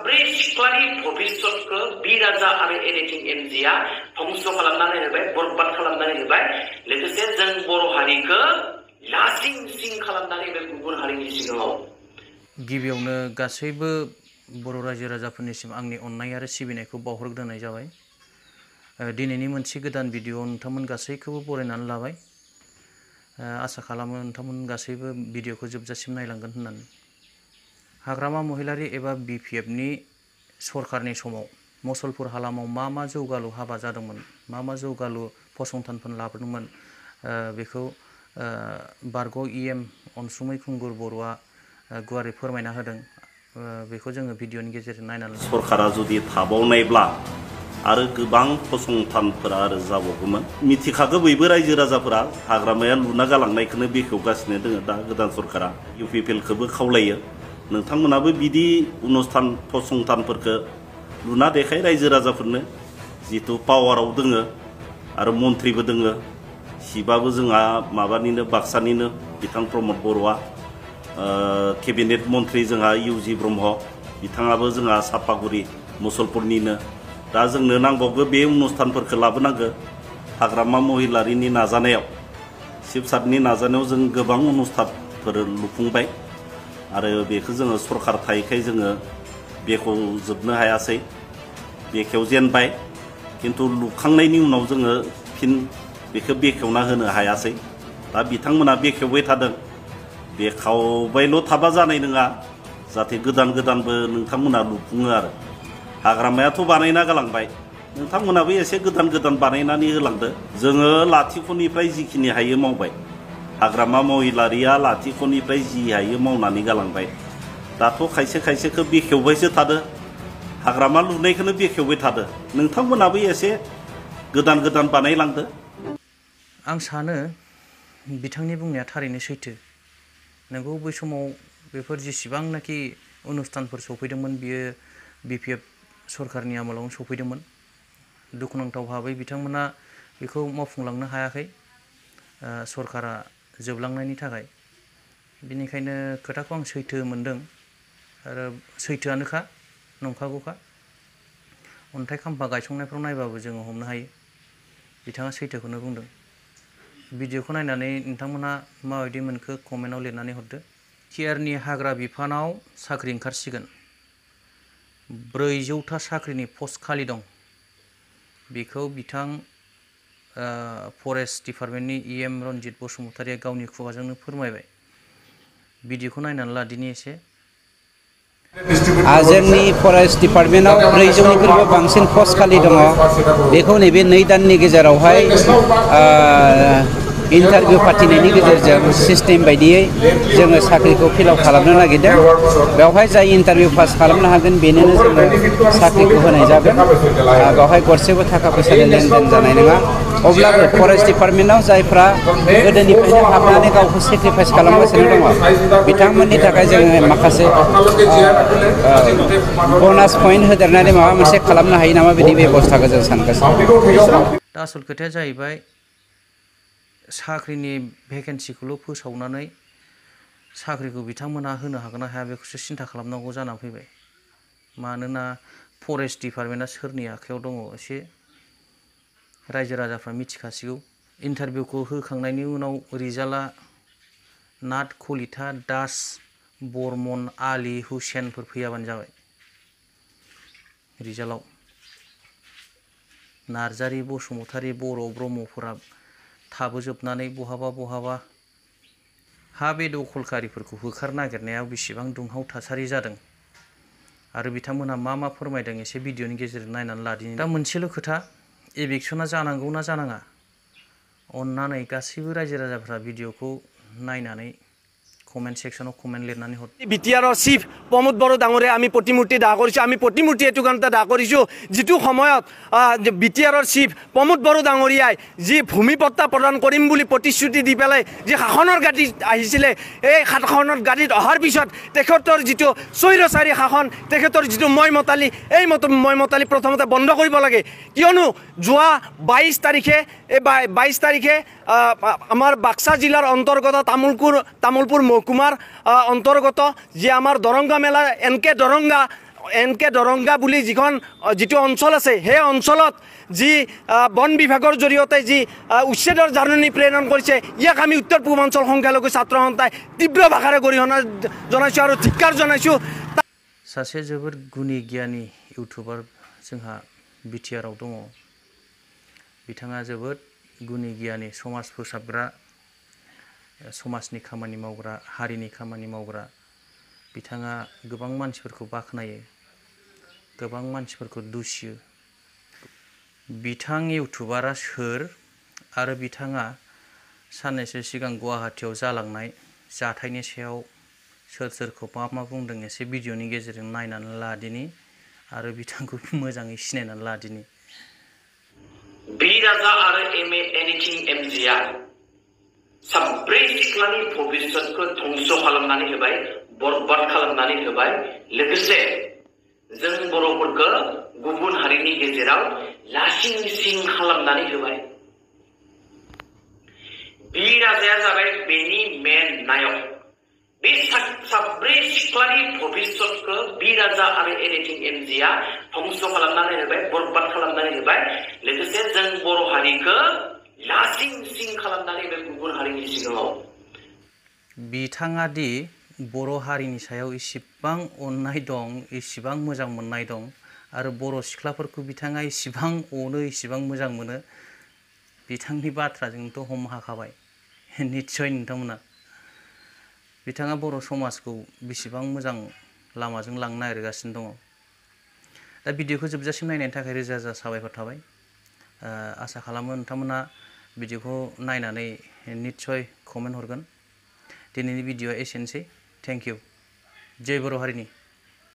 साब्रै सिख्लानि भबिष्यतखौ बि राजा आरो एडिटिं एमजिआ ध्वंस खालामनानै होबाय बरबाद खालामनानै होबाय लोगोसे जों बर' हारिखौ लासिं सिं खालामनानै होबाय गुबुन हारिनि सिगाङाव गिबियावनो गासैबो बर' रायजो राजाफोरनिसिम आंनि अननाय आरो सिबिनायखौ बावहरग्रोनाय जाबाय दिनैनि मोनसे गोदान भिडिअ नोंथांमोन गासैखौबो बरायनानै लाबाय आसा खालामो नोंथांमोन गासैबो भिडिअखौ जोबजासिम नायलांगोन होननानै हाग्रामा महिलारी एबा बिपिएफनि सरकारनि समाव मुसलपुर हालामाव मा जौगालु हाबा जादोंमोन मा जौगालु फसंथानफोर लाबोदोंमोन बेखौ बारग' इएम अनसुमै खुंगुर बर'आ गुवारै फोरमायना होदों बेखौ जोङो भिडिअनि गेजेरजों नायनानै सरकारा जुदि थाबावनायब्ला आरो गोबां फसंथानफोरा आरो जाबावगौमोन मिथिखागौ बयबो रायजो राजाफोरा हाग्रामाया लुना गालांनायखौनो बेखेवगासिनो दङ दा गोदान सरकारा इउपिपिएलखौबो खावलायो नोंथांमोनाबो बिदि अनुस्थान फसंथानफोरखौ लुना देखाय रायजो राजाफोरनो जितु पावाराव दोङो आरो मन्थ्रिबो दोङो सिबाबो जोंहा माबानिनो बाक्सानिनो बिथां प्रमद बर'आ केबिनेट मन्थ्रि जोंहा इउजि ब्रह्म बिथाङाबो जोंहा सापागुरि मुसलपुरनिनो दा जोंनो नांबावगौ बे अनुस्थानफोरखौ लाबोनांगौ हाग्रामा महिलारीनि नाजानायाव शिबसारनि नाजानायाव जों गोबां अनुस्थानफोर लुफुंबाय आरो बेखौ जोङो सरकार थायैखाय जोङो बेखौ जोबनो हायासै बेखेव जेनबाय किन्तु लुखांनायनि उनाव जोङो फिन बेखौ बेखेवना होनो हायासै दा बिथांमोना बेखेवबाय थादों बेखावबायल' थाबा जानाय नङा जाहाथे गोदानबो नोंथांमोना लुफुङो आरो हाग्रामायाथ' बानायना गालांबाय नोंथांमोनाबो एसे गोदान बानायनानै होलांदो जोङो लाथिख'निफ्राय जिखिनि हायो मावबाय हाग्रामा महिलारीया लाथिख'निफ्राय जि हायो मावनानै गालांबाय दाथ' खायसेखौ बेखेवबायसो थादो हाग्रामा लुनायखौनो बेखेवबाय थादो नोंथांमोनाबो एसे गोदान बानायलांदो आं सानो बिथांनि बुंनाया थारैनो सैथो नंगौ बै समाव बेफोर जेसेबांनाखि अनुस्थानफोर सफैदोंमोन बियो बिपिएफ सरकारनि आमोलावनो सफैदोंमोन दुखुनांथाव भाबै बिथांमोना बेखौ मावफुंलांनो हायाखै सरकारा जोबलांनायनि थाखाय बिनिखायनो खोथाखौ आं सैथो मोनदों आरो सैथोआनोखा नंखागौखा अन्थाइ खाम्फा गायसंनायफ्राव नायबाबो जोङो हमनो हायो बिथाङा सैथोखौनो बुंदों भिडिअखौ नायनानै नोंथांमोना माबायदि मोनखो कमेन्टआव लिरनानै हरदो केआरनि हाग्रा बिफानाव साख्रि ओंखारसिगोन 400था साख्रिनि पस्ट खालि दं बेखौ बिथां फरेस्ट डिपार्टमेन्टनि इएम रनजित बसुमतारिया गावनि खुगाजोंनो फोरमायबाय भिडिअखौ नायनानै ला दिनै एसे जोंनि फरेस्ट डिपार्टमेन्टआव 400निख्रुइबो बांसिन पस्ट खालि दङ बेखौ नैबे 2 दाननि गेजेरावहाय इन्टारभिउ फाथिनायनि गेजेरजों सिस्टेम बायदियै जोङो साख्रिखौ फिलआप खालामनो नागिरदों बेवहाय जाय इन्टारभिउ पास खालामनो हागोन बेनोनो जोङो साख्रिखौ होनाय जागोन बेवहाय गरसेबो थाखा फैसानि लेनदेन जानाय नङा अब्लाबो फरेस्ट डिपार्टमेन्टआव जायफ्रा गोदोनिफ्रायनो हाबनानै गावखौ सेक्रिफाइस खालामगासिनो दङ बिथांमोननि थाखाय जोङो माखासे बोनास पइन्ट होदेरनानै माबा मोनसे खालामनो हायो नामा बिदि बेबस्थाखौ जों सानगासिनो दा आसल खोथाया जाहैबाय साख्रिनि भेकेन्सिखौल' फोसावनानै साख्रिखौ बिथांमोना होनो हागोन ना हाया बेखौसो सिन्था खालामनांगौ जानानै फैबाय मानोना फरेस्ट डिपार्टमेन्टआ सोरनि आखायाव दङ एसे रायजो राजाफ्रा मिथिखासिगौ इन्टारभिउखौ होखांनायनि उनाव रिजाल्टआ नाथ कलिता दास बर्मन आली हुसेनफोर फैयाबानो जाबाय रिजाल्टआव नार्जारि बसुमतारि बर' ब्रह्मफोरा थाबोजोबनानै बहाबा हा बे दखलकारिफोरखौ होखार नागिरनायाव बेसेबां दुंहाव थासारि जादों आरो बिथांमोनहा मा फोरमायदों एसे भिडिअनि गेजेरजों नायनानै लादिनि दा मोनसेल' खोथा इभिक्सना जानांगौ ना जानाङा अन्नानै गासैबो रायजो राजाफ्रा भिडिअखौ नायनानै कमेन्ट सेक्शनाव कमेन्ट लिरनानै हर বিটিআৰৰ চিফ প্ৰমোদ বড়ো ডাঙৰীয়া আমি প্ৰতিমূৰ্তি দাহ কৰিছোঁ আমি প্ৰতিমূৰ্তি এইটো কাৰণতে দাহ কৰিছোঁ যিটো সময়ত বিটিআৰৰ চিফ প্ৰমোদ বড়ো ডাঙৰীয়াই যি ভূমিপট্টা প্ৰদান কৰিম বুলি প্ৰতিশ্ৰুতি দি পেলাই যি শাসনৰ গাড়ীত আহিছিলে এই শাসনৰ গাড়ীত অহাৰ পিছত তেখেতৰ যিটো স্বৈৰচাৰী শাসন তেখেতৰ যিটো মইমতালি এই মইমতালি প্ৰথমতে বন্ধ কৰিব লাগে কিয়নো যোৱা 22 তাৰিখে আমাৰ বাক্সা জিলাৰ অন্তৰ্গত তামুলপুৰ মহকুমাৰ অন্তৰ্গত যে আমাৰ দৰংগা মেলা এনকে দৰংগা এনকে দৰংগা বুলি যিটো অঞ্চল আছে সেই অঞ্চলত যি বন বিভাগৰ জৰিয়তে যি উচ্ছেদৰ জাননী প্ৰেৰণ কৰিছে ইয়াক আমি উত্তৰ পূৰ্বাঞ্চল সংখ্যালঘু ছাত্ৰ সন্থাই তীব্ৰ ভাষাৰে গৰিহণা জনাইছোঁ আৰু ধিক্কাৰ জনাইছোঁ। सासे जोबोद गुनि गियानि इउटुबार जोंहा बिटिआरआव दङ। बिथाङा जोबोद गुनि गियानि समाज फोसाबग्रा, समाजनि खामानि मावग्रा, हारिनि खामानि मावग्रा। बिथाङा गोबां मानसिफोरखौ बाख्नायो, गोबां मानसिफोरखौ दुसियो। बिथां इउटुबारा सोर आरो बिथाङा साननैसो सिगां गुवाहाटीआव जालांनाय जाथायनि सायाव सोर सोरखौ मा बुंदों एसे भिडिअनि गेजेरजों नायनानै लादिनि आरो बिथांखौ मोजाङै सिनायनानै लादिनि। बि राजा आरो एनिथिं एमजिआ साब्रै सिख्लानि भबिष्यतखौ धंस खालामनानै होबाय, बरबाद खालामनानै होबाय। लोगोसे जों बर'फोरखौ गुबुन हारिनि गेजेराव लासिं सिं खालामनानै होबाय। बि राजाया जाबाय बेनि मेन नायक। बे साब्रै सिख्लानि भबिष्यतखौ बि राजा आरो एनिथिं एमजिआ धंस खालामनानै होबाय, बरबाद खालामनानै होबाय। लोगोसे जों बर' हारिखौ लासिं सिं खालामनानै होबाय गुबुन हारिनि सिगाङाव। बिथाङा दि बर' हारिनि सायाव इसिबां अननाय दं, इसिबां मोजां मोननाय दं आरो बर' सिख्लाफोरखौ बिथाङा इसिबां अनो, इसिबां मोजां मोनो, बिथांनि बाथ्राजोंथ' हमनो हाखाबाय निस्सय नोंथांमोना। बिथाङा बर' समाजखौ बेसेबां मोजां लामाजों लांनो नागिरगासिनो दङ। दा भिडिअखौ जोबजासिम नायनायनि थाखाय रोजा रोजा साबायखर थाबाय। आसा खालामो नोंथांमोना भिडिअखौ नायनानै निस्सय कमेन्ट हरगोन। दिनैनि भिडिअआ एसेनोसै। Thank you. जय बर' हारिनि।